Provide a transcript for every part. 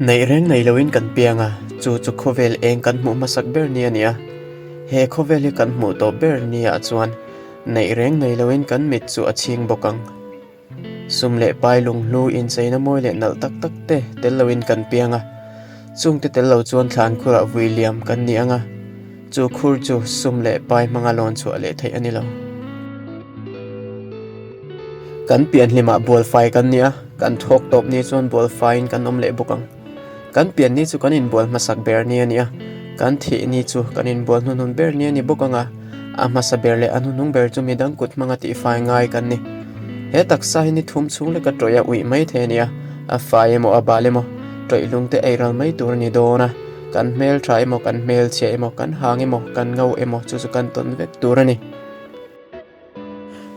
Neih reng nei loin kan piang a, chu chu khawvel eng kan hmuh hmasak ber ni a ni a. He khawvel hi kan hmuh tawh ber ni ah chuan neih reng nei loin kan mit chu a chhing bawk ang. Sum leh pai lunghlu incheina mawi leh nalh tak tak te tel loin kan piang a, chungte tel lo chuan thlan khurah vui liam kan ni ang a, chu khur chu sum leh pai hmanga lawn chhuah leh theih a ni lo. Kan pian hlimah bualfai kan ni a, kan thawk tawp ni chuan bualfaiin kan awm leh bawk ang. Kan pian ni chu kan inbual hmasak ber ni a ni a, kan thih ni chu kan inbual hnuhnun ber ni a ni bawk ang a, a hmasa ber leh a hnuhnung ber chu midang kut hmanga tihfai ngai kan ni. He taksa hi ni thum chhung leka tawih a uih mai thei a ni a, a fai emaw a bal emaw, tawih lung te ei ral mai tur a ni dawn a, kan hmel tha emaw kan hmelchhia emaw kan hang emaw kan ngo emaw chu chu kan tawn vek tur a ni.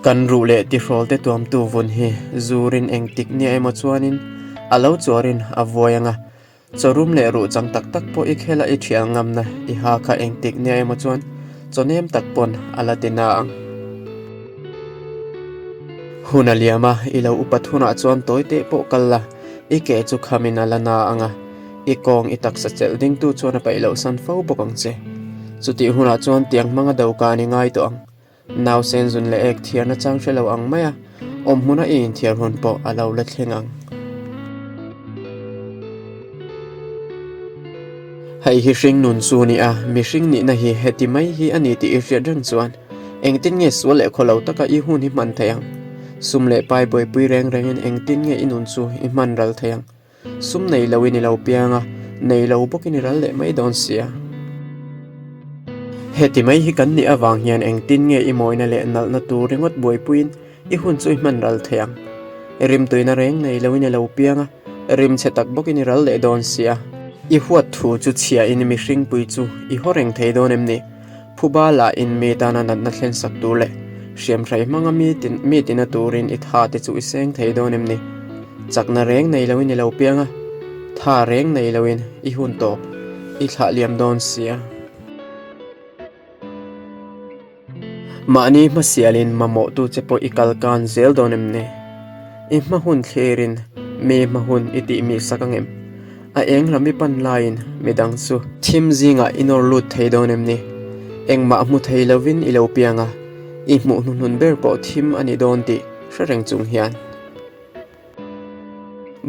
Kan ruh leh tihrawl te tuamtu vun hi zurin engtik nia emaw chuanin a lo chuarin a vuai ang a, chawrum leh ruh chang tak tak pawh i khela i thial ngamna i ha kha engtik nia emaw chuan chaw nem tak pawn a la ti na ang. Hun a liam a, i lo upat hunah chuan tawi teh pawh kal la, i ke chu khamin a la na ang a, i kawng i taksa chelh dingtu chuan a paih loh san fo bawk ang che. Chutih hunah chuan tiang hmanga do kan i ngai tawh ang. Nausen zun leh ek thiarna chang hre lo ang mai a, awm hmuna i inthiar hun pawh a lo la thleng ang. Hei hi hring nun chu ni a, mihring nihna hi heti mai hi a ni tih i hriat reng chuan engtin nge sual leh khaw lo taka i hun hi hman thei ang? Sum leh pai buaipui reng rengin engtin nge i nun chu i hman ral thei ang? Sum nei lo in i lo piang a, nei lo bawk in i ral leh mai dawn sia. Heti mai hi kan nih avang hian engtin nge i mawina leh nalhna tur ringawt buaipuiin i hun chu i hman ral thei ang. Rimtuina reng nei lo in i lo piang a, rim chhe tak bawk in i ral leh dawn sia. I huat thu chu chhia in mihringpui chu i haw reng thei dawn em ni? Phuba lah in mi tana natna thlen sak tur leh hriamhrai hmanga mi tin mi tina turin i tha te chu i seng thei dawn em ni? Chakna reng nei loin i lo piang a, tha reng nei loin i hun tawp i thlah liam dawn sia. Mahni hmasialin mamawhtu che pawh i kal kan zel dawn em ni? I hma hun thlirin mi hma hun i tih mi sak ang em? A eng lam i pan laiin midang chu. Thim zingah i nawr lut thei dawn em ni? Engmah hmu thei lovin i lo piang a, i hmuh hnuhnun ber pawh thim a ni dawn tih hre reng chung hian.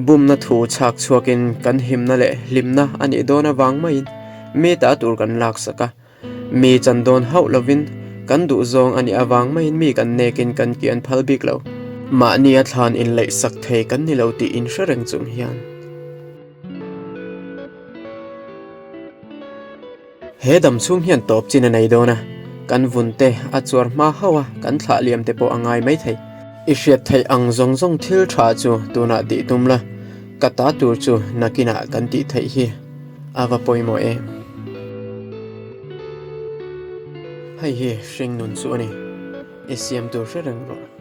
Bumna thu chhak chhuakin kan himna leh hlimna a nih dawn avang maiin mi ta tur kan laksak a, Mi chan dawn hauh lovin kan duh zawng a nih avang maiin mi kan nekin kan kian phal bik lo. Mahni a thlan inleih sak thei kan ni lo tih in hre reng chung hian. He dam chhung hian tawp chin a nei dawn a, kan vun te a chuar hma hauh a, kan thlah liam te pawh a ngai mai thei. I hriat theih ang zawng zawng thil tha chu tunah tih tum la, ka ta tur chu nakinah kan tih theih hi. A va pawimawh em? Hei hi hring nun chu a ni. I siam tur hre reng rawh.